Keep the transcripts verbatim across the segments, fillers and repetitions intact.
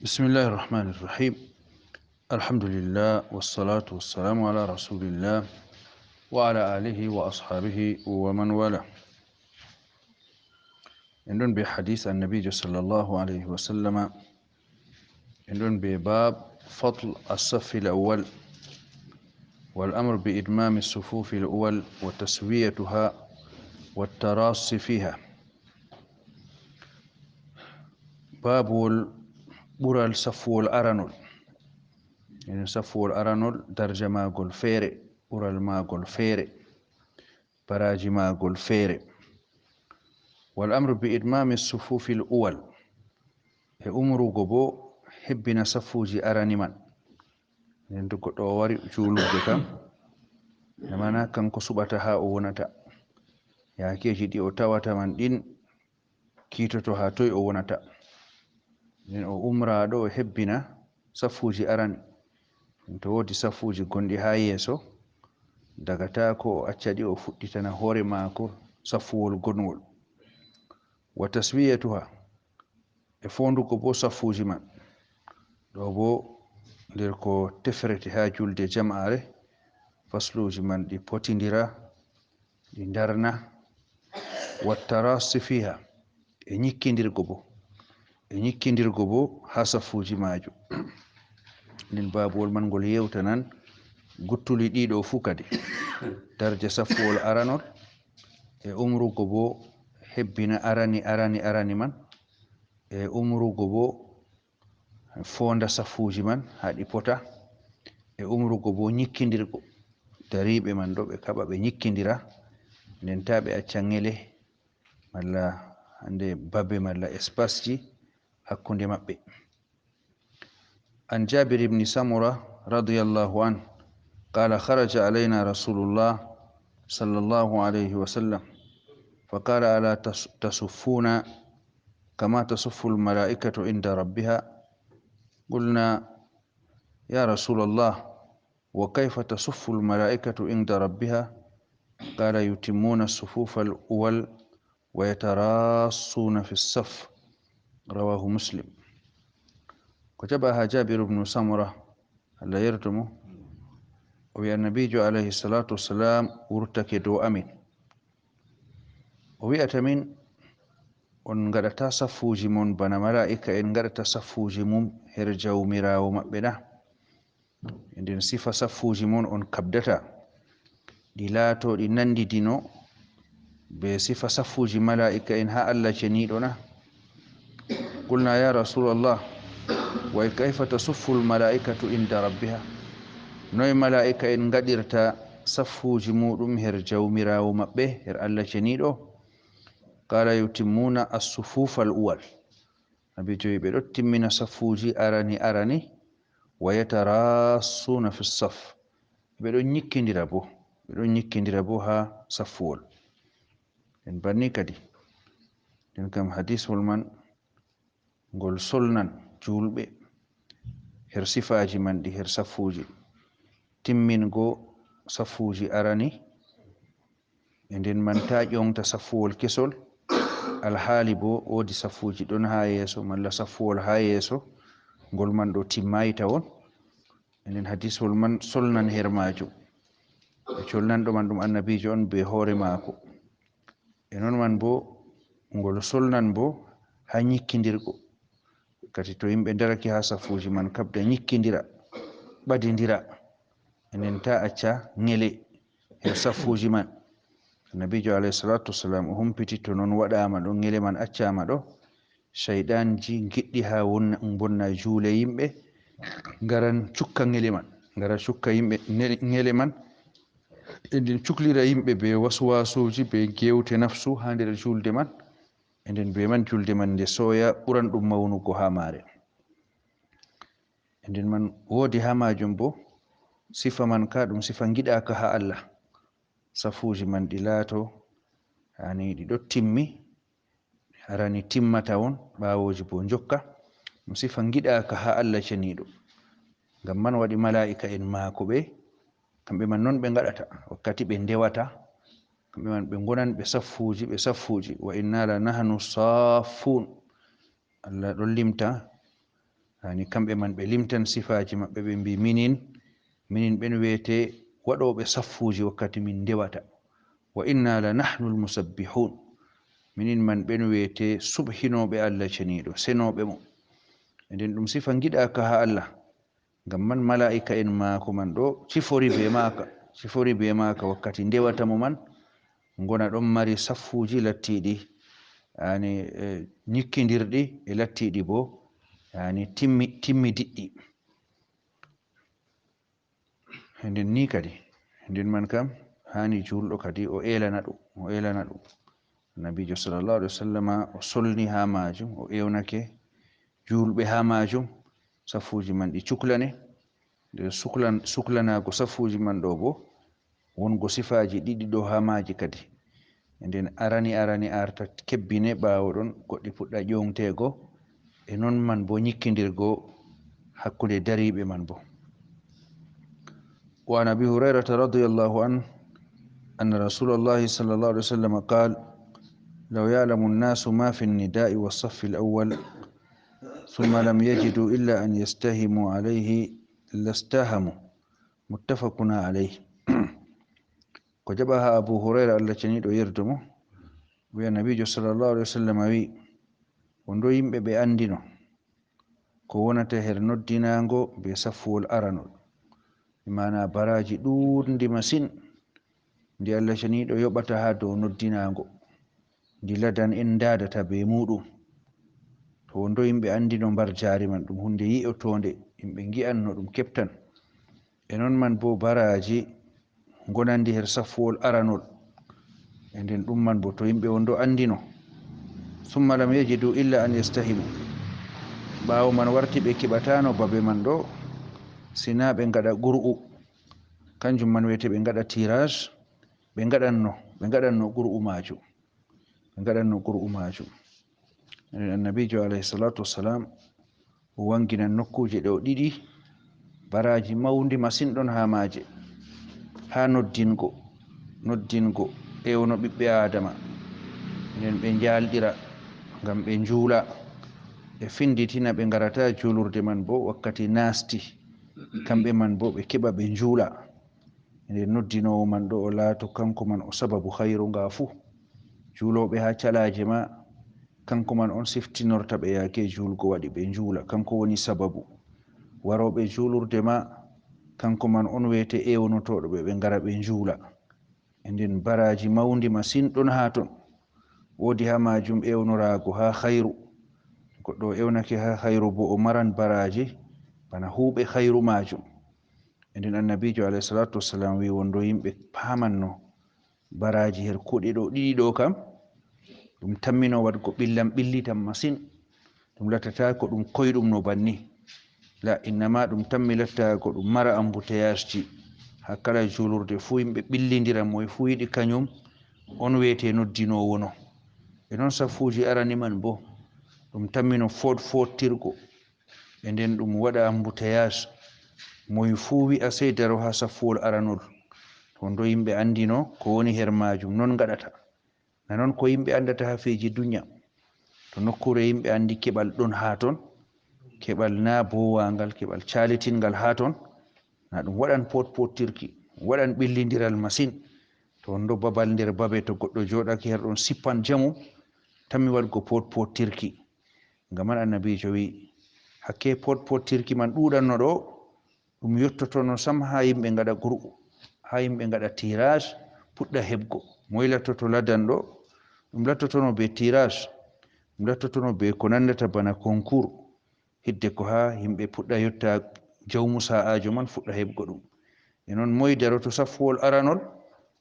بسم الله الرحمن الرحيم. الحمد لله والصلاة والسلام على رسول الله وعلى آله وأصحابه ومن والاه. En ɗon be hadis Annabiijo sallallahu alayhi wa sallama. En ɗon be bab fadl as-saffi al-awwal wal amr bi itmami as-sufufi al-awwal wa taswiyatiha wa at-tarassi fiha. Babuwol ɓural saffuwol aranol. Enen saffuwol aranol, darja maagol feere, ɓural maagol feere, baraaji maagol feere. Wal amru bi itmami sufufi al uwal. E umrugo bo hebbina saffuuji arani man. Nden to goɗɗo o wari juulurde kam, namana kanko suɓata haa o wonata. Yaakeeji ɗi o tawata man ɗin, kiitoto haa toy o wonata. Nden o umraaɗo o hebbina saffuuji arani. Nden to woodi saffuuji gonɗi haa yeeso, dagataako o acca ɗi, o fuɗɗitana hoore maako saffuwol gonwol. Wa taswiyatuha, e foondugo bo saffuuji man. Ɗo bo nder ko tefrete haa julde jam'aare, fasluuji man ɗi potindira, ɗi ndarna. Wa tarassi fiha, e nyikkindirgo bo, e nyikkindirgo bo haa saffuuji maajum. Nden babuwol man ngol yewtanan guttuli ɗiɗo fuu kadi. Darja saffuwol aranol, e umrugo bo hebbina arani, arani, arani man, e umrugo bo foonda saffuuji man haa ɗi pota, e umrugo bo nyikkindirgo. Dariiɓe man ɗo ɓe kaɓa ɓe nyikkindira, nden taa ɓe acca ngele malla hande babe malla espasji hakkunde maɓɓe. عن جابر بن سمرة رضي الله عنه قال: خرج علينا رسول الله صلى الله عليه وسلم فقال: ألا تص-، تصفون كما تصف الملائكة عند ربها؟ قلنا: يا رسول الله، وكيف تصف الملائكة عند ربها؟ قال: يتمون الصفوف الأول ويتراصون في الصف. رواه مسلم. Ko jaɓa haa Jabir ibnu Samura, Allah yerdo mo, o wi'i Annabiijo alayhi salatu wassalam wurtake dow amin. O wi'ata min, on ngaɗata saffuuji mon bana malaa'ika en ngaɗata saffuuji mum her Jawmiraawo maɓɓe na? E nden sifa saffuuji mon on kaɓdata, ɗi laato ɗi nandidino be sifa saffuuji malaa'ika en haa Allah ceniiɗo na? قلنا: يا رسول الله، وكيف تصف الملائكة عند ربها؟ Noy malaa'ika en ngaɗirta saffuuji muuɗum her Jawmiraawo maɓɓe, her Allah ceniiɗo? قال: يتمون الصفوف الأول. Annabiijo wi'i ɓe ɗo timmina saffuuji arani arani, ويتراصون في الصف. Ɓe ɗo nyikkindira bo, ɓe ɗo nyikkindira bo haa saffuwol. En banni kadi. Nden kam hadiswol man ngol solnan juulɓe her sifaaji man ɗi her saffuuji. Timmingo saffuuji arani, e nden man taa ƴoŋta saffuwol kesol, alhaali bo woodi saffuuji ɗon haa yeeso, malla saffuwol haa yeeso, ngol man ɗo timmaay tawon. E nden hadiswol man solnan her maajum. E colnanɗo man ɗum Annabiijo on be hoore maako. E non man bo, ngol solnan bo haa nyikkindirgo. Kadi to yimɓe darake haa saffuuji man, kaɓda nyikkindira, ɓadindira. E nden taa acca ngele her saffuuji man. Annabiijo alayhi salatu wassalam o humpiti to non waɗaama ɗo, ngele man accaama ɗo, Shayɗanji giɗɗi haa wonna, bonna juule yimɓe, ngaran cukka ngele man, ngara cukka yimɓe ne-, ngele man. E nden cuklira yimɓe be waswasuuji, be gewte nafsu haa nder julde man. E nden be man julde man nde sooya, ɓuran ɗum mawnugo haa maare. E nden man woodi haa maajum bo, sifa man ka ɗum sifa ngiɗaaka haa Allah. Safuuji man ɗi laato, yani ɗi ɗo timmi, arani timmata on, ɓaawooji bo njokka. Ɗum sifa ngiɗaaka haa Allah ceniiɗo. Ngam man waɗi malaa'ika en maako ɓe, kamɓe man non ɓe ngaɗata, wakkati ɓe ndewata, kamɓe man ɓe ngonan ɓe safuuji, ɓe safuuji. "Wa inna la nahnu saffun." Allah ɗon limta Yani kamɓe man ɓe limtan sifaaji maɓɓe, ɓe mbi minin, minin ɓen wiyete waɗooɓe saffuuji wakkati min ndewata. Wa inna la nahnul musabbihun. Minin man ɓen wiyete subhinooɓe Allah ceniiɗo, senooɓe mo. E nden ɗum sifa ngiɗaaka haa Allah. Ngam man malaa'ika en maako man ɗo cifori bee maaka, cifori bee maaka wakkati ndewata mo man, ngona ɗon mari saffuuji lattiiɗi, yani, e, nyikkindirɗi e lattiiɗi boo, yani, timmi-, timmidiɗɗi. E nden ni kadi, e nden man kam, haani juulɗo kadi o eelana ɗum, o eelana ɗum. Annabiijo sallallahu alaihi wa sallama o solni haa maajum, o ewnake juulɓe haa maajum, saffuuji man ɗi cuklane. Nde suklan-, suklanaago saffuuji man ɗo boo, wongo sifaaji ɗiɗi ɗo haa maaji kadi. E nden arani arani arta kebbine, ɓaawo ɗon goɗɗi puɗɗa ƴoŋteego, e non man boo nyikkindirgo hakkunde dariiɓe man boo. وعن أبي هريرة رضي الله عنه أن رسول الله صلى الله عليه وسلم قال: لو يعلم الناس ما في النداء والصف الأول ثم لم يجدوا إلا أن يستهموا عليه لاستهموا. متفق عليه. Ko jaɓa haa Abu Hurayra, Allah ceniiɗo yerdo mo, wiya Nabiijo sallallahu alaihi wa sallam wi: Wonɗo yimɓe ɓe anndino ko wonata her noddinaango bee saffuwol aranol, e maana baraaji ɗuuɗndi masin, ndi Allah ceniiɗo yoɓata haa dow noddinaango, ndi ladan en ndaadata bee muuɗum. To wonɗo yimɓe anndino mbarjaari man, ɗum huunde yi'otoonde, yimɓe ngi'an no ɗum keɓtan. E non man boo baraaji ngonandi her saffuwol aranol. E nden ɗum man boo to yimɓe wonɗo anndino. Summa lam yajidu illa an yastahimu. Ɓaawo man warti ɓe keɓataano babe man ɗo, sina ɓe ngaɗa qur'u. Kanjum man wiyete ɓe ngaɗa tirage, ɓe ngaɗanno, ɓe ngaɗanno qur'u maajum. Ɓe ngaɗanno qur'u maajum. Enen Annabiijo alayhi salaatu wassalam o wanginan nokkuuje ɗo ɗiɗi, baraaji mawndi masin ɗon haa maaje, haa noddingo, noddingo ewno ɓiɓɓe Aadama, nden ɓe njaalɗira ngam ɓe njuula, ɓe finditina ɓe ngarata juulurde man boo wakkati naasti, kamɓe man boo ɓe keɓa ɓe njuula. Nden noddinoowo man ɗo o laato kanko man o sababu hayru nga fuu. Juulooɓe haa calaaje ma, kanko man on siftinorta ɓe yaake juulgo waɗi ɓe njuula, kanko woni sababu. Warooɓe juulurde ma, kanko man on weete ewnotooɗo ɓe, ɓe ngara ɓe njuula. E nden baraaji mawndi masin ɗon haa ton. Woodi haa maajum ewnoraago haa hayru. Goɗɗo o ewnake haa hayru boo o maran baraaji bana huuɓe hayru maajum. E nden Annabiijo alayhi salaatu wassalam wi wonɗo yimɓe paamanno baraaji her kuuɗe ɗo ɗiɗi ɗo kam, ɗum tammino waɗgo ɓillam ɓillitam masin. Ɗum lattata ko ɗum koyɗum no banni. La, innama ɗum tammi latta ko ɗum mara embouteillage ji haa kala juulurde fuu yimɓe ɓillindiran mo e fuu yiɗi kanyum on weete noddinoowo no. E non saffuuji arani man boo, ɗum tammino foot-, foottirgo. E nden ɗum waɗa embouteillage. Moy fuu wi'a sey daro haa saffuwol aranol. Wonɗo yimɓe anndino ko woni her maajum, non ngaɗata. Na non ko yimɓe anndata haa feeji dunya. To nokkuure yimɓe anndi keɓal ɗon haa ton, keɓal na boowaangal, keɓal caalitinngal haa ton, na ɗum waɗan poot-, poottirki, waɗan ɓillindiral masin. To wonɗo babal nder babe to goɗɗo jooɗake her ɗon sippan jamu, tammi waɗgo poot-, poottirki. Ngam man Annabiijo wi, hakke poot-, poottirki man ɗuuɗanno ɗo, ɗum yottotono sam haa yimɓe ngaɗa qur'u, haa yimɓe ngaɗa tirage, puɗɗa heɓgo. Moy lattoto ladanɗo? Ɗum lattotono bee tirage, ɗum lattotono bee ko nandata bana concours, hidde ko haa yimɓe puɗɗa yotta jawmu sa'aajo man fuɗɗa heɓgo ɗum. E non moy daroto saffuwol aranol?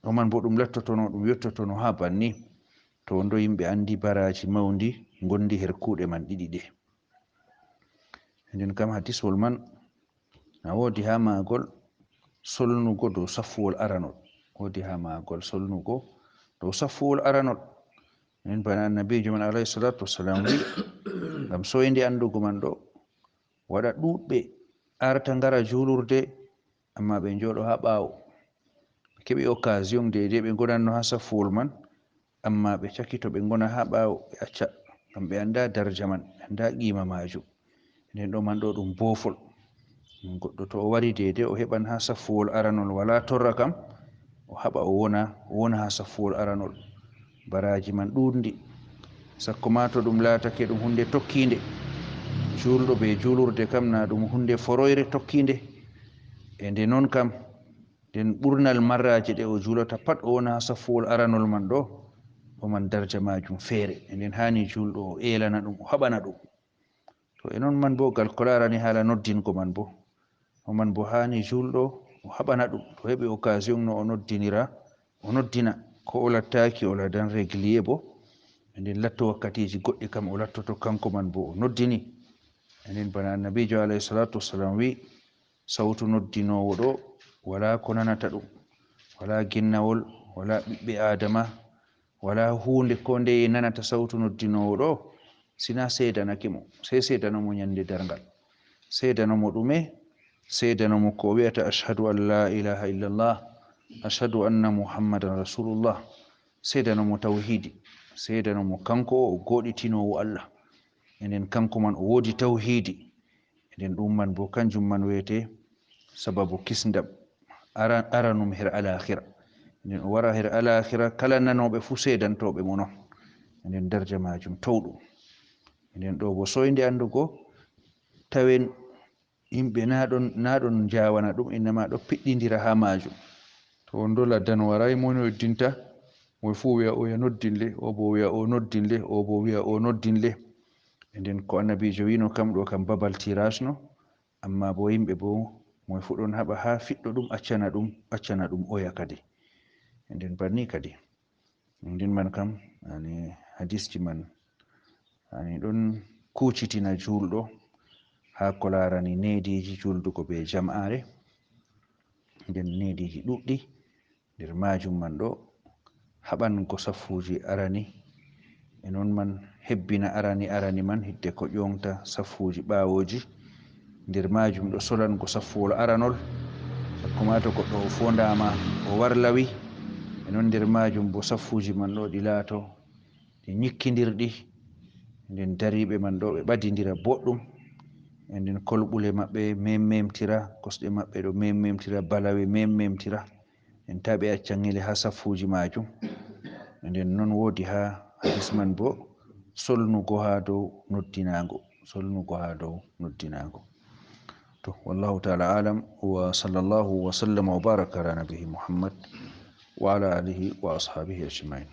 Ɗo man boo ɗum lattotono, ɗum yottotono haa banni. To wonɗo yimɓe anndi baraaji mawndi ngondi her kuuɗe man ɗiɗi ɗe. Nden kam hadiswol man na woodi haa maagol solnugo dow saffuwol aranol. Woodi haa maagol solnugo dow saffuwol aranol. Nden bana Annabiijo man alayhi salaatu wassalam wi, ngam soyde anndugo man ɗo, waɗa ɗuuɗɓe arta ngara juulurde, amma ɓe njooɗo haa ɓaawo. Ɓe keɓi occasion deydey ɓe ngonanno haa saffuwol man, amma ɓe cakito ɓe ngona haa ɓaawo, ɓe acca, ngam ɓe anndaa darja man, ɓe anndaa qiima maajum. Nden ɗo man ɗo ɗum boofol. Goɗɗo to o wari deede, o heɓan haa saffuwol aranol, wala torra kam, o haɓa o wona, o wona haa saffuwol aranol. Baraaji man ɗuuɗndi. Sakko ma to ɗum laatake ɗum huunde tokkiinde. Juulɗo bee juulurde kam na ɗum huunde foroyre tokkiinde. E nde non kam, nden ɓurnal marraaji ɗe o juulata pat o wona haa saffuwol aranol man ɗo, ɗo man darja maajum feere. E nden haani juulɗo o eelana ɗum, o haɓana ɗum. To e non man bo, gal ko laarani haala noddingo man bo, o man bo haani juulɗo o haɓana ɗum. To heɓi occasion no o noddinira, o noddina. Ko o lattaaki o ladan régulier bo, e nden latto wakkatiiji goɗɗi kam o lattoto kanko man bo o noddini. E nden bana Annabiijo alayhi salaatu wassalam wi'i, sawtu noddinoowo ɗo wala ko nanata ɗum, wala ginnawol, wala ɓiɓɓe Aadama, wala huunde ko ndeye nanata sawtu noddinoowo ɗo, sina seedanake mo, sey seedano mo nyande darngal. Seedano mo ɗume? Seedano mo ko o wi'ata, "Ashhadu an la ilaha illallah, ashhadu anna Muhammadan rasulullah." Seedano mo tawhiidi, seedano mo kanko o, o gooɗitinoowo Allah. E nden kanko man o woodi tawhiidi. E nden ɗum man bo, kanjum man wiyete sababu kisndam ara-, aranum her alaakhira. E nden o wara her alaakhira, kala nanooɓe fuu seedantooɓe mo non. E nden darja maajum towɗum. E nden ɗo bo soynde anndugo, tawen yimɓe na ɗon, na ɗon njaawana ɗum, innama ɗo piɗɗindira haa maajum. To on ɗo laddan waraay, mo noddinta, moy fuu wi'a o ya noddin le, o bo wi'a o noddin le, o bo wi'a o noddin le. E nden ko Annabiijo wi'no kam ɗo kam babal tirage no, amma bo yimɓe bo moy fuu ɗon haɓa haa fiɗɗo ɗum, accana ɗum, accana ɗum oya kadi. E nden banni kadi. Ndin man kam, yani, hadisji man, yani, ɗon kuucitina juulɗo haa ko laarani neediiji juuldugo bee jam'aare. Nden neediiji ɗuuɗɗi, nder maajum man ɗo, haɓango saffuuji arani, e non man hebbina arani arani man, hidde ko ƴoŋta saffuuji ɓaawooji. Nder maajum ɗo solango saffuwol aranol, sakko ma to goɗɗo o foondaama, o warlawi. E non nder maajum bo saffuuji man ɗo ɗi laato ɗi nyikkindirɗi. Nden dariiɓe man ɗo ɓe ɓadindira boɗɗum. E nden kolɓule maɓɓe mememtira, kosɗe maɓɓe ɗo mememtira, balawe mememtira. En ta ɓe acca ngele haa saffuuji maajum. E nden non woodi haa hadis man bo, solnugo haa dow noddinaango, solnugo haa dow noddinaango. To, wallahu ta'ala alam, wa sallallahu wa sallama wa baraka ala nabihi Muhammad wa ala alihi wa ashabihi ajma'in.